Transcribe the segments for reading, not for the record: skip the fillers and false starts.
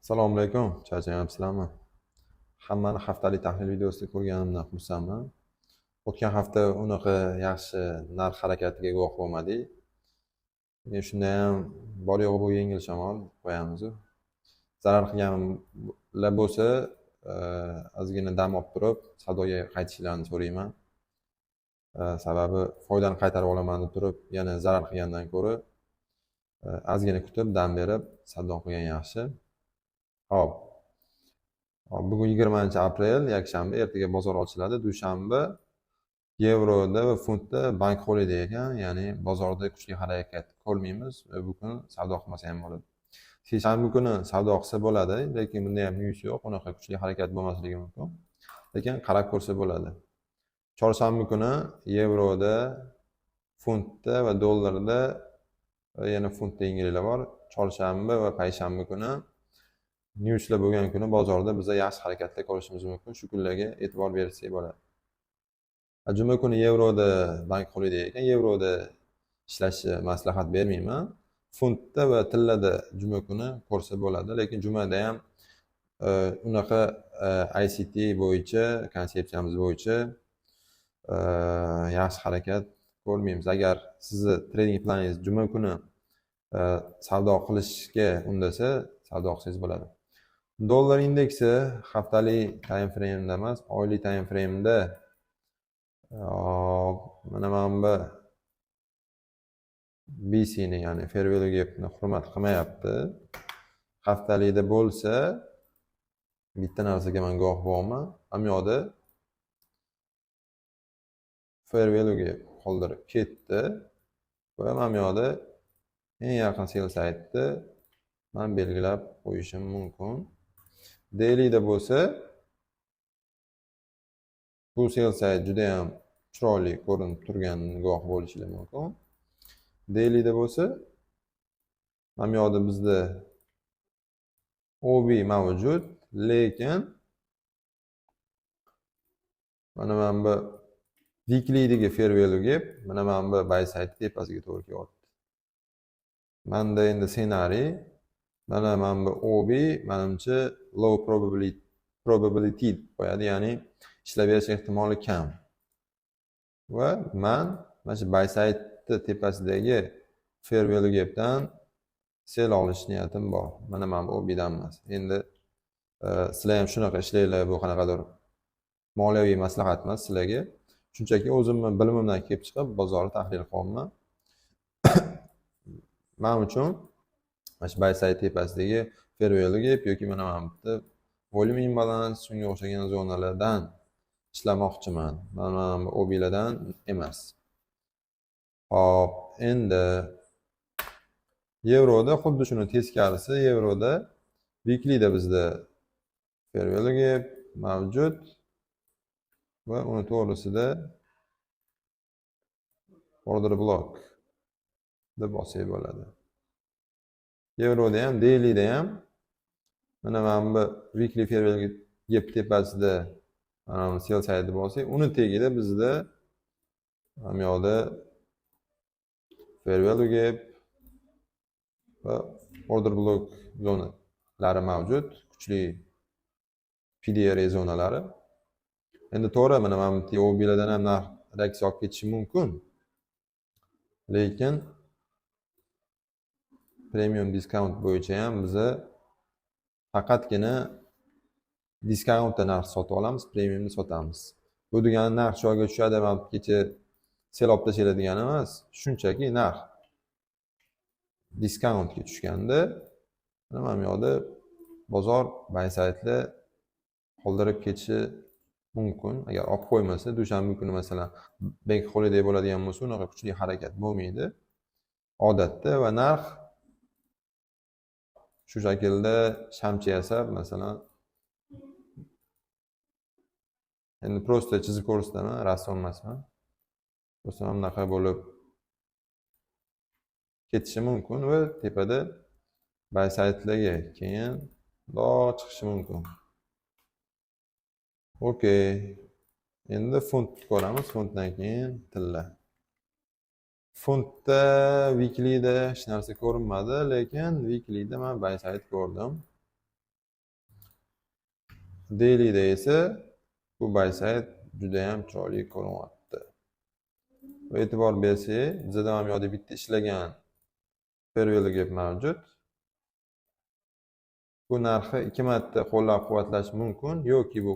Assalomu alaykum, charchamayapsizlarmi? Hammani haftalik tahlil videosida ko'rganimdan xursandman. O'tgan hafta unaqa yaxshi narx harakatiga guvoh bo'lmadik. Lekin shunda ham bor yo'g'i bu yengil shamol qo'yamiz-u. Zarar qilganlar bo'lsa, ozgina dam olib turib, savdoga qaytishlarini so'rayman. Sababi foydani qaytarib olaman deb turib, yana zarar qilgandan ko'ra, ozgina kutib, dam berib savdo qilgan yaxshi. Xo'p. Hop, bugun 20-aprel, yakshanba, ertaga bozor ochiladi. Dushanba yevroda va funtda bank holiday ekan, ya'ni bozorda kuchli harakat ko'rmaymiz va bu kun savdo qilmasa ham bo'ladi. Seshanba kuni savdo qilsa bo'ladi, lekin bunda ham news yo'q, unaqa kuchli harakat bo'lmasligi mumkin. Lekin qarab ko'rsa bo'ladi. Chorshanba kuni yevroda, funtda va dollarda va yana funtda yangiliklar bor. Chorshanba va payshanba kuni newslar bo'lgan kuni bozorda biza yaxshi harakatlar ko'rishimiz mumkin. Shu kunlarga e'tibor bersak bo'ladi. Juma kuni yevroda bank holiday ekan, yevroda ishlashni maslahat bermayman. Funtda va tillada juma kuni ko'rsa bo'ladi, lekin jumada ham unaqa ICT bo'yicha, konsepsiyamiz bo'yicha yaxshi harakat ko'rmaymiz. Agar sizni trading planingiz juma kuni savdo qilishga undasa, savdo qilsangiz bo'ladi. Dollar indeksi haftalik time frame'da emas, oylik time frame'da mana bu BCni, ya'ni fair value gapni hurmat qilmayapti. Haftalikda bo'lsa, bitta narsaga man guvoh bo'lyapman. Hamma yoqda fair value gap qoldirib ketdi va mana bu yoqda eng yaqin sell side'ni man belgilab qo'yishim mumkin. Dailyda bo'lsa, bu sell side judayam chiroyli ko'rinib turganini guvoh bo'lishinglar mumkin. Dailyda bo'lsa, mana bu yoqda bizda OB mavjud, lekin mana bu weeklydagi fair value gap mana bu buy side tepasiga to'g'ri kelyapti. Manda endi ssenariy mana bu OB manimcha low probability qo'yadi, ya'ni ishlab berish ehtimoli kam. Va man mana shu buy side tepasidagi fair value gapdan sell olish niyatim bor. Mana bu OBdan emas. Endi sizlar ham shunaqa ishlanglar, bu qanaqadir moliyaviy maslahat emas sizlarga. Shunchaki o'zimni bilimimdan kelib chiqib bozorni tahlil qilyapman. Man uchun mana shu buy side tepasidagi fair value gap yoki mana bu yerda volume imbalance, shunga o'xshagan zonalardan ishlamoqchiman. Mana bu OBlardan emas. Xo'p, endi yevroda xuddi shuni teskarisi. Yevroda weeklyda bizda fair value gap mavjud va uni to'g'risida order block deb olsak bo'ladi. Yevroda ham, dailyda ham mana bu weekly fair value gap tepasida mana bu sell side deb olsak, uni tagida bizda mana bu yoqda fair value gap va order block zonalari mavjud, kuchli PDRA zonalari. Endi to'g'ri, mana bu OBlardan ham narx reaksiya olib ketishi mumkin. Lekin premium discount bo'yicha ham biza faqatgina discountda narx sotib olamiz, premiumni sotamiz. Bu degani narx joyiga tushadi, mana kecha sell olib tashlanglar degani emas. Shunchaki narx discountga tushganda mana bu yoqda bozor buy side'lar qoldirib ketishi mumkin. Agar olib qo'ymasa, dushanba kuni, masalan, bank holiday bo'ladigan bo'lsa, unaqa kuchli harakat bo'lmaydi odatda va narx shu shaklda shamcha yasab, masalan, endi просто chizib ko'rsataman, rassom emasman. Просто mana bunaqa bo'lib ketishi mumkin va tepada buy side'larga keyin bundoq chiqishi mumkin. Okey. Endi funtni ko'ramiz, funtdan keyin tilla. Funtda weeklyda hech narsa ko'rinmadi, lekin weeklyda man buy side ko'rdim. Dailyda esa bu buy side juda ham chiroyli ko'rinyapti. Va e'tibor bersak, bizada ham yoqda bitta ishlagan fair value gap mavjud. Bu narxi 2 marta qo'llab-quvvatlash mumkin yoki bu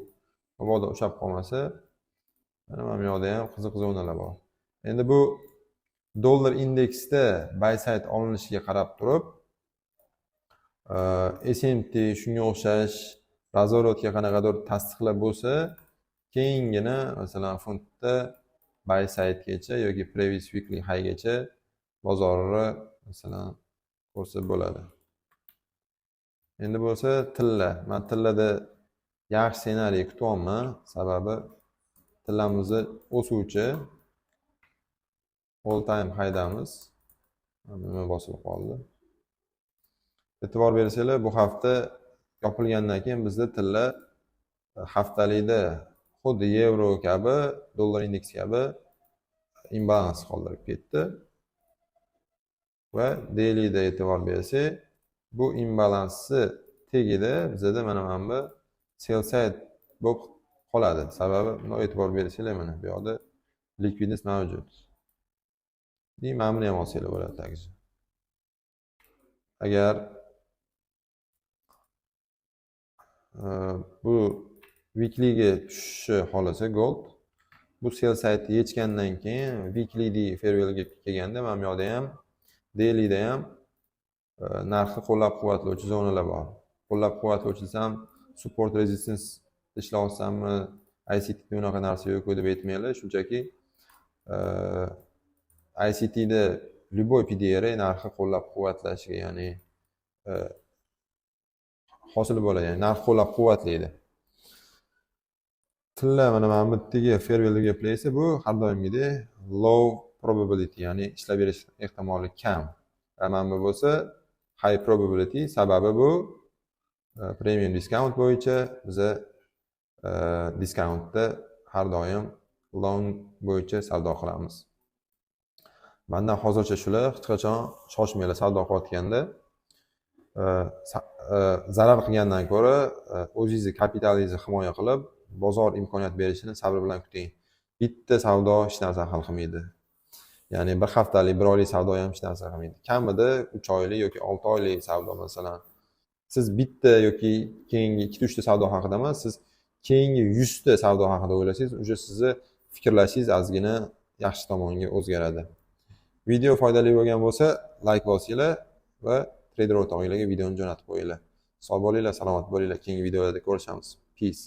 mabodo ushlab qolmasa, mana bu yoqda ham qiziq zonalar bor. Endi bu dollar indeksda buy side olinishiga qarab turib, SMT shunga o'xshash разворот ga qanaqadir tasdiqlar bo'lsa, keyingina masalan funtda buy sidegacha yoki previous weekly highgacha bozorni masalan ko'rsa bo'ladi. Endi bo'lsa tilla. Men tillada yaxshi ssenariy kutyapman, sababi tillamizni o'suvchi all time highdamiz. Nima bosilib qoldi? E'tibor bersanglar, bu hafta yopilgandan keyin bizda tilla haftalikda xuddi yevro kabi, dollar indeks kabi imbalans qoldirib ketdi. Va dailyda e'tibor bersak, bu imbalansni tagida bizada mana bu sell side bo'lib qoladi. Sababi bundoq e'tibor bersanglar, mana bu yoqda ликвидность mavjud. И mana buni ham olsanglar bo'ladi также. Agar bu weeklyga tushishi xohlasa gold, bu sell side yechgandan keyin weekly fair value kelganda mana bu yoqda ham dailyda ham narxni qo'llab-quvvatlovchi zonalar bor. Qo'llab-quvvatlovchi desam, support resistance ishlayapsanmi, ICTda unaqa narsa yo'q deb aytmanglar, shunchaki ICTda любой PDR narxi qo'llab-quvvatlashiga, ya'ni hosil bo'ladi, ya'ni narx qo'llab-quvvatlaydi. Tilla mana bu yerdagi fair value gap esa bu har doimgidek low probability, ya'ni ishlab berish ehtimoli kam. Mana bu bo'lsa high probability, sababi bu premium discount bo'yicha biza discountda har doim long bo'yicha savdo qilamiz. Mandan hozircha shular. Hech qachon shoshmanglar savdo qilayotganda. Zarar qilgandan ko'ra o'zingizni kapitalingizni himoya qilib, bozor imkoniyat berishini sabr bilan kuting. Bitta savdo hech narsa hal qilmaydi. Ya'ni bir haftalik, bir oylik savdo ham hech narsa qilmaydi. Kamida 3 oylik yoki 6 oylik savdo masalan. Siz bitta yoki keyingi 2-3 ta savdo haqida emas, siz keyingi 100 ta savdo haqida o'ylasangiz, уже sizni fikrlashingiz ozgina yaxshi tomonga o'zgaradi. Video foydali bo'lgan bo'lsa, like bosinglar va treyder o'rtog'inglarga videoni jo'natib qo'yinglar. Sog' bo'linglar, salomat bo'linglar. Keyingi videolarda ko'rishamiz. Peace.